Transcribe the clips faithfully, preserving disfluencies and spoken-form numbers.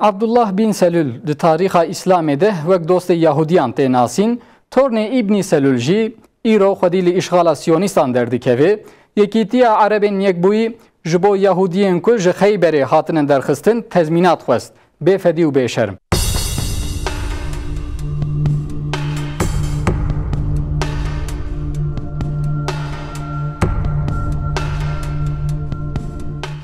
Abdullah bin Selul di tarîxa Îslamê de wek dostê Yahudiyan tê nasîn, tornê Îbnî Selul jî îro xwedî li îşxala Siyonîstan derdikeve. Yekîtiya Erebên Yekbûyî ji bo Yahudiyên ku ji Xeyberê hatine derxistin tezmînat xwest, bê fedî û bê şerm.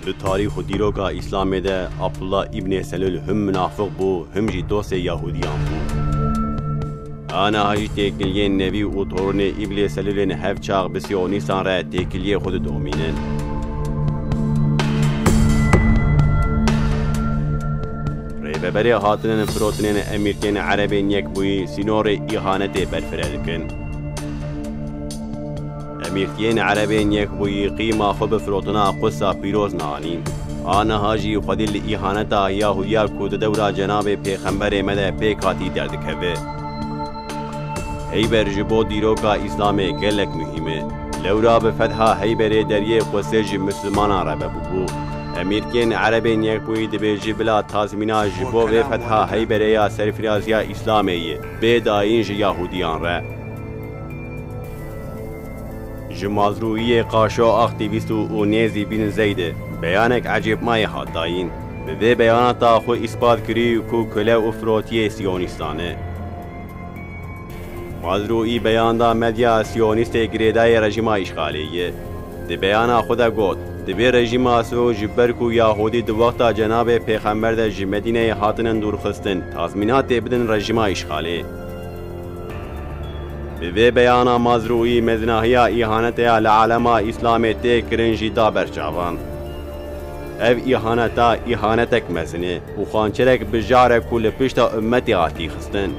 Li tarîx û dîroka Îslamê de Abdullah îbnê Selul him minafiq bû, him jî dostê Yahudiyan bû. Aniha jî têkiliyên Nevî û torûnê Îblê Selûlên hevçax bi Siyonîstan re têkiliyê xwe didomînin. Rêveberê hatinin firotinên Emîrkên Erebên Yekbûyî sînorê îhanetê berfireh dikin. Emîrtiyên Erebên Yekbûyî qîma xwe bi firotina Qudsa Pîroz nanîn. Aniha jî xwedî li îhaneta Yahudiya ku di dewra Cenabê Pêxemberê me de pêk hatî derdikeve. Heyber ji bo dîroka Îslamê gelek muhîm e. Lewra bi fetha Heyberê deriyê Qudse ji Mislimanan re vebûbû. Emîrkên Erebên Yekbûyî dibêjî bila tazmîna ji bo vê fetha Heyberê ya serfiraziya Îslamê ye, bê dayîn ji Yahudiyan re. Ji Mazrûiyê qaşo aktîvîst û, û nêzî Bîn Zeydê beyanek ecêbmayê hat dayîn. Bi vê beyanata xwe îspat kirî ku kule û firotiyê Siyonîstan e. Mazrûî beyan da medya Siyonîstê girêdayê rejîma îşxalê ye. Di beyana xwe de got, divê rejîma Siyonîst ji ber ku Yahûdî di wexta Cenabê Pêxember de ji Medîneyê hatinin dûrxistin, tazmînatê bidin rejîma îşxalê. Bi vê beyana Mazrûî mezinahiya îhanete ya li alema Îslamê tê kirin jî da ber çavan. Ev îhaneta îhanetek mezin e û xançerek bijar e ku li pişta ummetê hatî xistin.